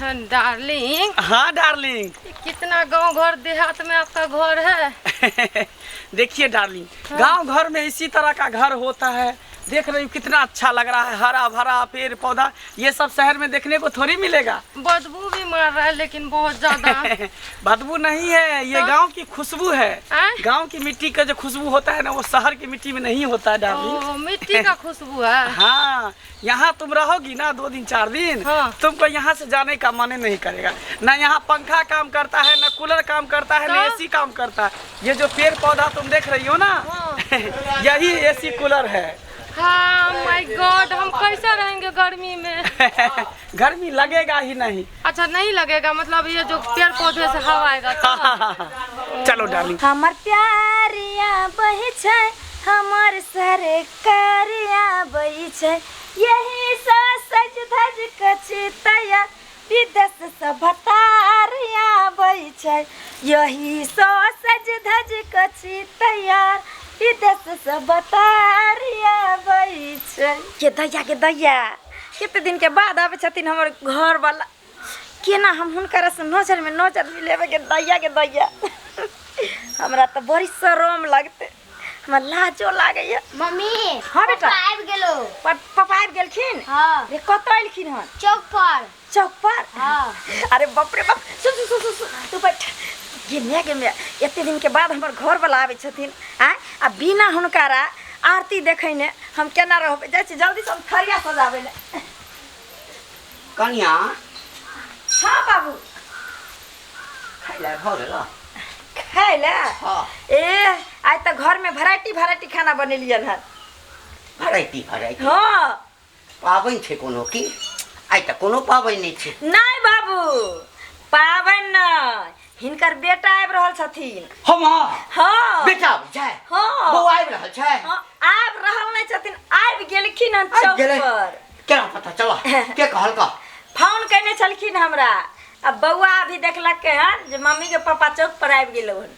Darling. हाँ darling. कितना गांव घर देहात में आपका घर है। देखिए डार्लिंग, गांव घर में इसी तरह का घर होता है। देख रही हो कितना अच्छा लग रहा है, हरा भरा पेड़ पौधा, ये सब शहर में देखने को थोड़ी मिलेगा। बदबू भी मार रहा है लेकिन बहुत ज्यादा। बदबू नहीं है, ये तो? गांव की खुशबू है। आय? गांव की मिट्टी का जो खुशबू होता है ना, वो शहर की मिट्टी में नहीं होता है डार्लिंग। ओ, मिट्टी का खुशबू है। हाँ, यहाँ तुम रहोगी ना 2 दिन 4 दिन, हाँ। तुमको यहाँ से जाने का मन नहीं करेगा। ना यहाँ पंखा काम करता है, ना कूलर काम करता है, ना तो? एसी काम करता है। ये जो पेड़ पौधा तुम देख रही हो ना, हाँ। यही एसी कूलर है। हाँ my God, हम कैसे रहेंगे गर्मी में? गर्मी लगेगा ही नहीं। अच्छा नहीं लगेगा, मतलब ये जो पेड़ पौधे से हवा आएगा तो? चलो डार्लिंग। हमर प्यारिया बही छै, हमर सरकारिया बही छै, यही सा सज धज कचितया विदेश से भतारिया बही छै, यही सा सज धज कचितया विदेश से भतारिया बही छै। के दैया के दैया, कते दिन के बाद आबै छथिन हमर घर वाला, केना हम हुनकर से नजर में नजर मिलेबै के दैया के दैया। हमरा तऽ बड़ी शरम लगतै, हमरा लाजो लागैया। मम्मी। हाँ बेटा। पापा आबि गेलो। पापा आबि गेलखिन? हाँ। रे कतऽ एलखिन हन? चौक पर। चौक पर? हाँ। अरे बाप रे बाप, सुन सुन सुन सुन, सुन तू बैठ। गे माय गे माय, एते दिन के बाद हमर घर वाला आबै छथिन आँय, आ बिना हुनकारा आरती देखैने हम केना रहबै? जाइ छी जल्दी से हम थरिया सजाबै लए। कनिया। हाँ बाबू। खाइ लए भऽ गेल? खाइ लए? हाँ। ए आइ तऽ घर में वैरायटी वैरायटी खाना बनेलियन हन। Variety variety? हाँ। पाबनि छै कोनो की? आइ तऽ कोनो पाबनि नहि छै। नहि बाबू, पाबनि नहि, हिनकर बेटा आबि रहल छथिन। हमर? हाँ। बेटा आबै छै? हाँ। बौआ आबि रहल छै? हाँ, आबि रहल नहि छथिन, आबि गेलखिन हन आबि चौक गेलै? पर। केना पता चल? के कहलक? फोन केने छलखिन हमरा, आ बौआ अभी देखलकै हन जे मम्मी के पापा चौक पर आबि गेल हन।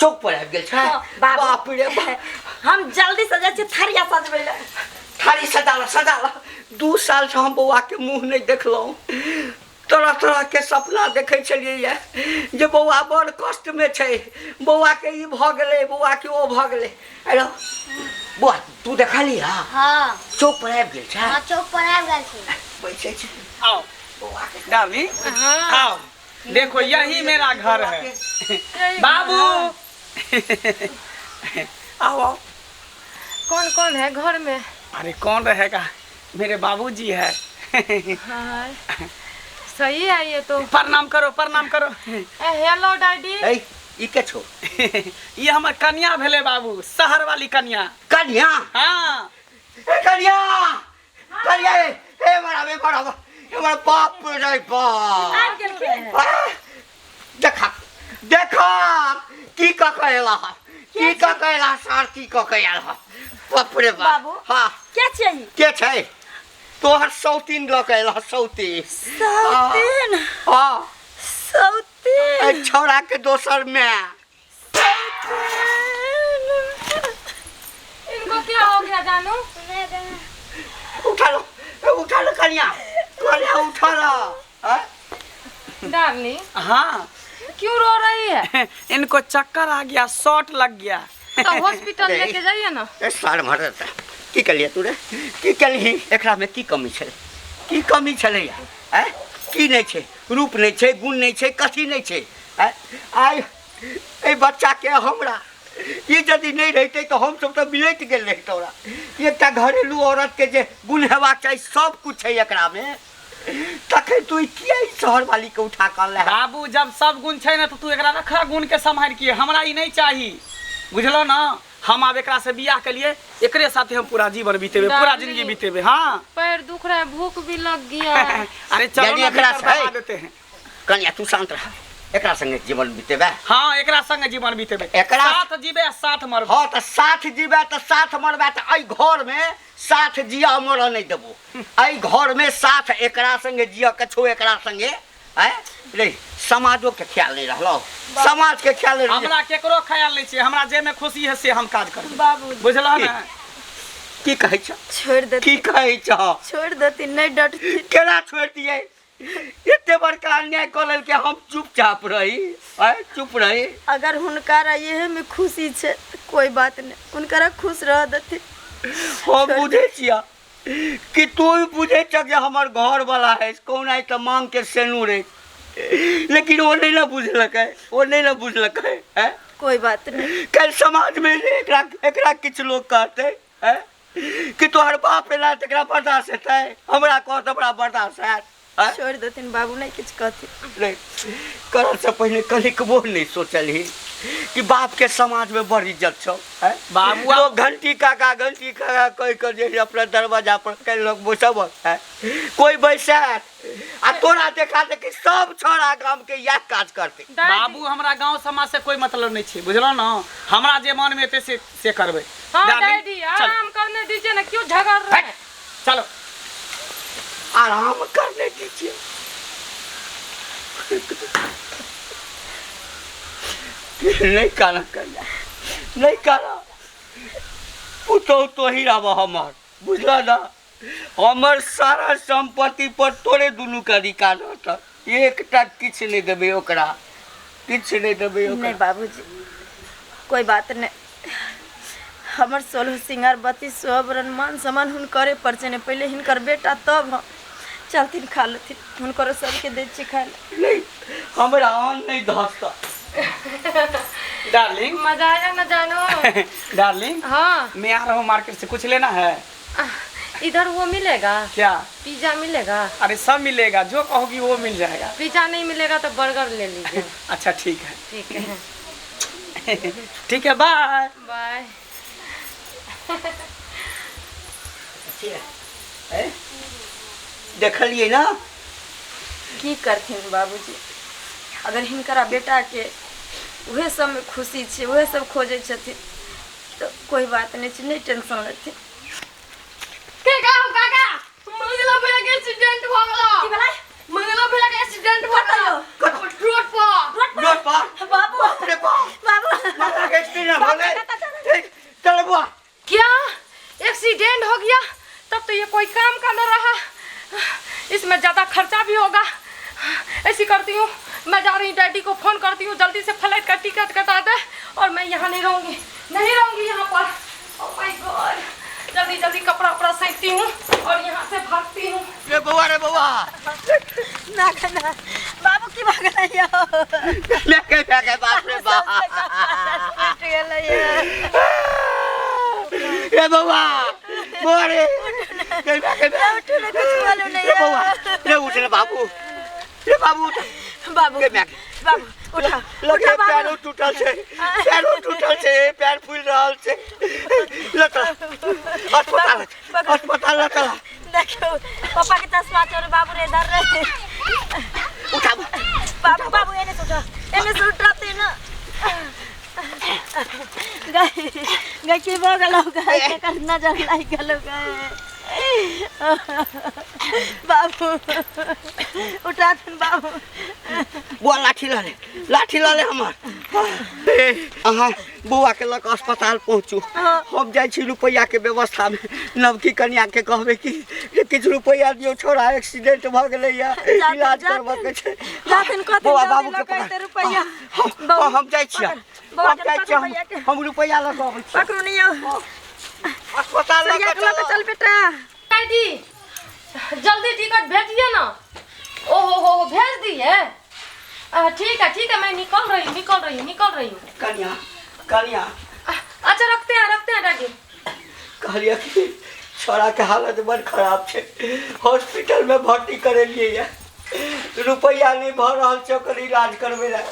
चौक पर आबि गेल छै? हाँ, बाबू। बाप रे बाप। हम जल्दी से जाइ छी थरिया सजबै लए। थारी सजा ल, सजा ल। 2 साल से हम बौआ के मुँह नहि देखलहुँ, तरह तरह के सपना देखै छलियै जे बौआ बड़ कष्ट में छै, बौआ के ई भऽ गेलै, बौआ के ओ भऽ गेलै। अरे बौआ तू देखली हा? हाँ। चौक पर आबि गेल छै? हाँ, चौक पर आबि गेल छै। बैसै छै। आओ बौआ के डार्लिंग, हाँ। आओ देखो यही मेरा घर है। यही बाबू घर है। आओ आओ। कौन कौन है घर में? अरे कौन रहेगा, मेरे बाबूजी है। हाँ, सही है ये तो। प्रणाम करो, प्रणाम करो। ए, हेलो डैडी। ए, ई के छो? ये हमर कन्या भेले बाबू, शहर वाली कन्या। कन्या? हाँ। ए कन्या, कन्या, ए, ए मरा, ए मरा, ए मरा बाप रे बाप। आबि गेलखिन। आ, देखा, देखा, की क के एला हा? की क के एला सार, की क के आयल हा? बाप रे बाप। बाबू। हाँ। के छै? के छै? तोहर सौतीन लऽ के एला, सौतीन। सौतीन? हाँ। सौतीन। ए छौड़ा के दोसर माय। इनको क्या हो गया जानू? उठा लो, उठा लो कन्या, कन्या उठा लो। हाँ? डार्लिंग। हाँ। क्यों रो रही है? इनको चक्कर आ गया, शॉट लग गया। तो हॉस्पिटल अरे, लेके जाइए ना। ए सार मरत, की कलिए तू रे? की कलही? एकरा में की कमी छलै? की कमी छलै यार? हैं? की नहीं छै? रूप नहीं छै, गुण नहीं छै, कथी नहीं छै? हैं? आइ एहि बच्चा के हमरा ई यदि नहीं रहितै तऽ हम सब तऽ मिलैत गेल रहितौ रा। एकटा घरेलू औरत के जे गुण हेबाक चाही सब कुछ छै एकरा में, तखन तू ई किया ई शहर वाली के उठा कऽ अनले? बाबू जब सब गुण छै ने तऽ तू एकरा रखा गुण के सम्हारि के, हमरा ई नहीं चाही, बुझलो ना? हम आब एकरा से बियाह के लिए एकरे साथे हम पूरा जीवन बीतेबे, पूरा डार्लिंग। जिंदगी बीतेबे। हाँ। पैर दुख रहा है, भूख भी लग गया है। अरे चलो यानी ना, एकरा भीतर से दबा देते हैं। कन्या तू शांत रह, एकरा संगे जीवन बीतेबे। हाँ, एकरा संगे जीवन बीतेबे। एकरा साथ जीबे आ साथ मरबे। हाँ, तऽ साथ जीबे तऽ साथ मरबे, तऽ एहि घर में साथ जिया मरऽ नहीं देबो। एहि घर में साथ एकरा संगे जिया के छौ, एकरा संगे आँय रे, समाजो के ख्याल नहीं रहलो, समाज के ख्याल नहीं रहलो। हमरा केकरो ख्याल नहीं छै, हमरा जे में खुशी है से हम काज करबै। बाबू। बुझलहो ने? की कहै छौ? छोड़ देती। की कहै छौ? छोड़ देती, नहीं डटती। केना छोड़ दिए? एते बड़का अन्याय कऽ लेलकै, हम चुपचाप रही? आँय, चुप रही? अगर हुनकारा इहे में खुशी छै तऽ कोई बात नहीं, हुनकारा खुश रह देथिन। हम बुझै छियै कि तू बुझै छ कि हमर घर वाला है, कौन आइ तऽ मांग के सेनूर है, लेकिन ओ नहीं ना बुझलकै, ओ नहीं ना बुझलकै। हैं, कोई बात नहीं। कल समाज में एकरा एकरा किछु लोग कहते हैं कि तोहर बाप एला तऽ एकरा बर्दाश्त हेतै, हमरा कहत हमरा बर्दाश्त हैत? आँय? छोड़ि देथिन बाबू, नहीं किछु कहथिन। नहीं, करऽ से पहिने कनिकबो नहीं सोचलही कि बाप के समाज में बड़ इज्जत छौ। आँय? बाबू, लोग घंटी काका घंटी काका कहि कऽ जे अपना दरवाजा पर कहि लोग बैसब, आँय? कोई बैसत आ तोरा देखा देखी सब छोरा गाम के इएह काज करते। बाबू, हमरा गांव समाज से कोई मतलब नहीं छै, बुझलो ना? हमरा जे मन में एतै से करबै। हाँ डार्लिंग, डैडी, चलो। आराम करने दीजिए ना, क्यों झगड़ रहे हैं? चलो। आराम करने दीजिए। नहीं काना कन्या, नहीं काना, पुतहु तो ही रहब हमर, बुझल ना? हमर सारा संपत्ति पर तोरे दुनू के अधिकार रहत, एकटा किछु नहीं देबै ओकरा, किछु नहीं देबै नहीं ओकरा। बाबूजी, कोई बात नहीं, हमर सोलह सिंगार बत्ती सब मान सम्मान हुनकरे पर छै ने, पहिले हिनकर बेटा तब हम। चलथिन खा लेथिन, हुनकरो सबके दै छी खाय लए। नहीं, हमरा अन्न नहीं धसता। डार्लिंग, मजा आया ना जानू? डार्लिंग। हाँ। मैं आ रहा हूँ मार्केट से, कुछ लेना है? इधर वो मिलेगा? क्या? पिज्जा मिलेगा? अरे सब मिलेगा, जो कहोगी वो मिल जाएगा। पिज्जा नहीं मिलेगा तो बर्गर ले लीजिए। अच्छा ठीक है। ठीक है। ठीक है, बाय। बाय। देखलिए ना? की करथिन बाबूजी, अगर हिनकरा बेटा के उहे सब में खुशी छै, उहे सब खोजै छथिन तऽ कोई बात नहीं छै, नहीं टेंशन लेथिन। काका हो काका, मंगला भैया के एक्सीडेंट हो गेलो। की भेलै? मंगला भैया के एक्सीडेंट हो गेलो रोड पर। रोड पर? बाबू। बाप रे बाप। बाबू। माता के एक्सीडेंट हो गए। ठीक, चल बुआ। क्या एक्सीडेंट हो गया? तब तो ये कोई काम का न रहा, इसमें ज़्यादा खर्चा भी होगा। ऐसी करती हूँ, मैं जा रही हूँ, डैडी को फ़ोन करती हूँ, जल्दी से फ्लाइट का टिकट कटा दे और मैं यहाँ नहीं रहूँगी, नहीं रहूँगी यहाँ पर। ओ my God, जल्दी जल्दी कपड़ा उपड़ा सैंतती हूँ और यहाँ से भागती हूँ। रे बउआ, रे बउआ। ना ना बाबू, की भऽ गेलै यौ? मैं के मैं के, बाप रे बाप। टूटि गेलै यौ। रे बउआ, बउआ रे, के मैं के मैं। उठू ने, कुछ बोलू नहीं। रे बउआ रे, उठ रे बाबू, रे बाबू उठ। बाबू। के मैं बाबू उठा। लगे उठा बाबू। पैरो टूटल छै, पैरो टूटल छै, पैर फूल रहल छै। लतला अस्पताल, अस्पताल लतला। देखियौ पापा के चश्मा चोर बाबू रे, इधर रे। उठा। बाबू, बाबू, एने से उठा, एने से उठाते ना। गाय गाय, की भऽ गेलौ गाय? केकर नजर लागि गेलौ गाय? बाबू उठाथुन बाबू। बुआ, लाठी लऽ ले, लाठी लऽ ले हमर। ए, अहाँ बौआ के लऽ कऽ अस्पताल पहुँचू, हम जाइ छी रुपैआ के व्यवस्था में। नवकी कनिया के कहबै कि जे किछु रुपैआ दियौ, छोड़ा एक्सीडेंट भऽ गेलैया, इलाज करबऽ के छै। जाथिन कहथिन बौआ जल्दी बाबू लऽ के कऽ पकड़। एतै रुपैआ। हम जाइ छियै, बौआ हम के जाइ पकड़ छियै, भैया के। हम रुपैआ लऽ कऽ अबै छी। पकड़ू नहीं यौ। अस्पताल लऽ सरिया कऽ के लऽ कऽ चल। चल बेटा। डैडी, जल्दी टिकट भेजिए ना। ओ हो, भेज दिए? ठीक है, ठीक है, मैं निकल रही हूँ, निकल रही हूँ, निकल रही हूँ। कनिया, कनिया। अच्छा, रखते हैं, रखते हैं डैडी। कहलियै कि छोड़ा के हालत बड़ खराब छै, हॉस्पिटल में भर्ती करेलियै ये, रुपैआ नहि भऽ रहल छै ओकर इलाज करबै लए।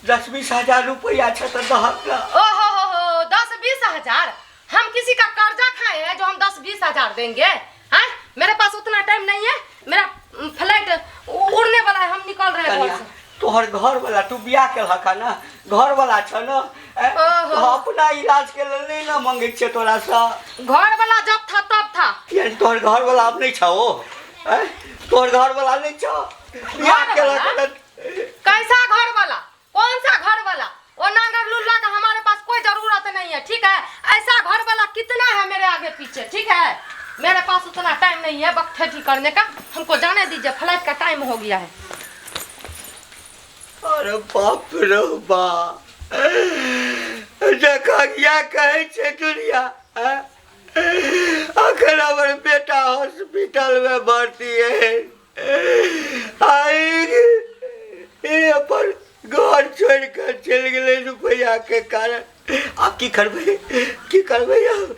10-20 हजार रुपैआ छै तऽ दहक ना। ओ हो, 10-20 हजार? हम किसी का कर्जा खाए हैं जो हम 10-20 हजार देंगे? हैं, मेरे पास उतना टाइम नहीं है। मेरा फ्लाइट उड़ने वाला है, हम निकल रहे हैं घर कनिया से। तोहर घर वाला, तू बियाह केलहक ने, घर वाला छ ने? ओहो। तो अपना इलाज के लेल नहीं ना मंगे छियै तोरा से? घर वाला जब था तब था। यानी तोहर घर वाला अब नहीं छ ओ? हैं? तोहर घर वाला नहीं छ, बियाह घर केलहक वाला? ने? कैसा घर वाला? कौन सा घर वाला? वो नांगर लुल्ला का हमारे पास कोई जरूरत नहीं है, ठीक है? ऐसा घर वाला कितना है मेरे आगे पीछे, ठीक है? मेरे पास उतना टाइम नहीं है बकठेठी करने का, हमको जाने दीजिए, फ्लाइट का टाइम हो गया है। अरे बाप रे बा, देखा कहै छै दुनिया, अखन हमर बेटा हॉस्पिटल में भर्ती है, आई अपन घर छोड़ कर चलि गेलै रुपैआ के कारण। आब की करबै, की करबै, आब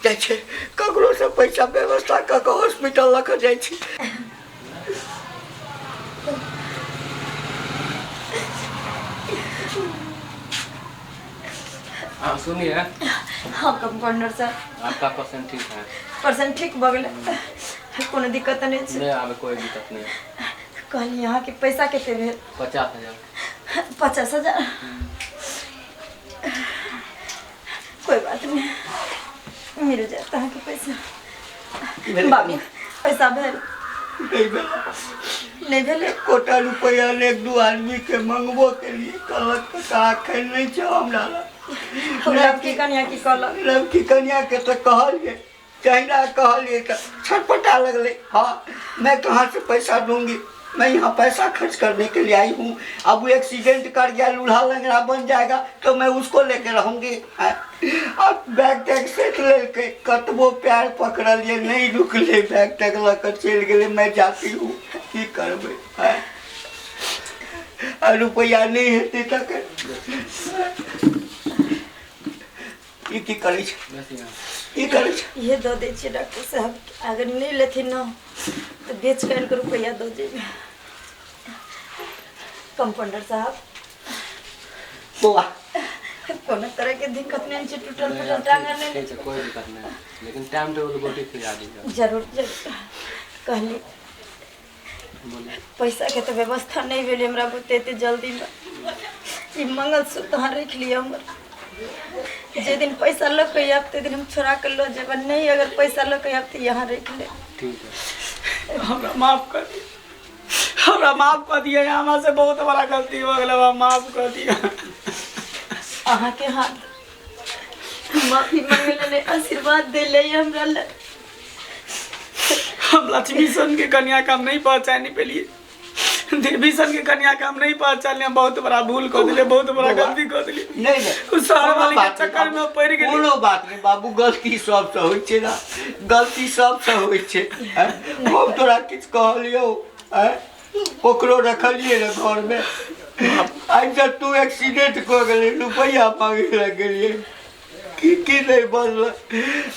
जाइ छै ककरोसँ पैसा व्यवस्था कऽ कऽ हॉस्पिटल लऽ कऽ जाइ छी। हाँ सुनिए। हाँ कंपाउंडर सर। आपका पर्सन ठीक है? पर्सन ठीक भऽ गेलै, कोनो दिक्कत नहीं छै। नहीं आबे कोई दिक्कत नहीं। कहली यहाँ के पैसा कते भेल? 50,000। 50,000? कोई बात नहीं, मिल जाता है के पैसा। बाबू पैसा भेल? नहीं भेल। नहीं भेल? एकोटा रुपैआ एक दू आदमी के मंगबो के लिए कहलक कका एखन नहीं छै हमरा लग। लड़की कन्या की कहलक? लड़की कन्या के तो कहलिए, जहिना कहलिए तो छटपटा लगले। हाँ मैं कहाँ से पैसा दूंगी, मैं यहाँ पैसा खर्च करने के लिए आई हूँ। अब वो एक्सीडेंट कर गया, लूल्हा लंगड़ा बन जाएगा तो मैं उसको लेके रहूँगी। अब बैग टैग सेट लेके कतबो प्यार पकड़लिए नहीं रुकले, बैग टैग लऽ चलि गेलै। मैं जाती हूँ, की करबै, रुपैआ नहीं हेतै तखन ई की करै छै, की करै छै? ये दऽ दै छियै डॉक्टर साहब, अगर नहीं लेथिन न तो बेच कर इनको रुपया दो जेबै। कंपाउंडर साहब बौआ कोनो तरह के दिक्कत नहीं छै, टूटल फूटल टांगर नहीं छै, कोई दिक्कत नहीं, लेकिन टाइम टेबल गोटी खिला दीजिए। जरूर जरूर। कहली पैसा के तो व्यवस्था नहीं भेलै हमरा बुते एते जल्दी में। ई मंगलसूत्र अहाँ राखि लिअ हमर, जे दिन पैसा लऽ के आयब ते दिन हम छोड़ा के लऽ जेबै, नहीं अगर पैसा लऽ के आयब तऽ यहाँ राखि लेब। ठीक है, हमरा माफ कर दिया, हमरा माफ कर दिया, हमरा से बहुत बड़ा गलती हो गेलै, माफ कर दिया। अहाँ के हाथ माफी मांगे ले, आशीर्वाद दे ले हमरा ले। हम लक्ष्मी सन के कन्या का हम नहीं पहचानी पेलिए, देवी सन के कन्या का हम नहीं पहचान, बहुत बड़ा भूल कर दिले, बहुत बड़ा गलती कर दिले। नहीं नहीं, उस शहर वाले के चक्कर में पड़ गेली। कोनो बात नहीं बाबू, गलती सबसे होइ छै ना, गलती सबसे होइ छै। हम तोरा किछु कहलियौ, ओकरो रखलियै ने घर में, आइ जब तू एक्सीडेंट कऽ गेलै, रुपैआ मांगे लए गेलियै, की की नहीं बनल,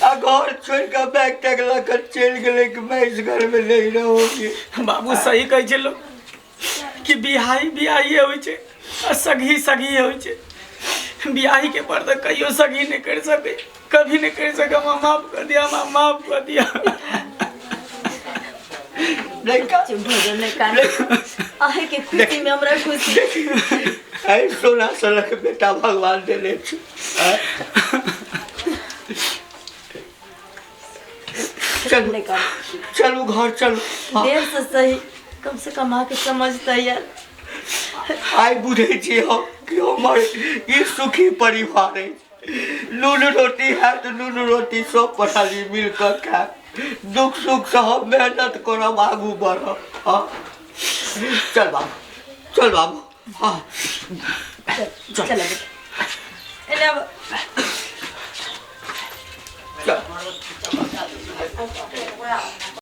आ घर छोड़ कऽ बैग टैग लऽ कऽ चलि गेलै कि मैं इस घर में नहीं रहूँगी। बाबू सही कहै छै लोग कि बिहाई बिहाई होइ छै आ सगी सगी होइ छै। बिहाई के पर तऽ कहियो सगी नहीं कर सके, कभी नहीं कर सके। माँ माफ कर दिया, माँ माफ कर दिया। अहे के खुशी में हमरा खुशी। ऐ सोना सनक बेटा भगवान देने छै। चलू चलू घर चलू, देर से सही कम से कम आके समझता यार। आइ बुझै छी हम कि हमर ई सुखी परिवार अछि। नून रोटी हैत, नून रोटी सब पराली मिल कऽ खायब, दुख सुख से हम मेहनत करब, आगू बढ़ब। हाँ चल बाबू, चल बाबू। हाँ चल चल चल।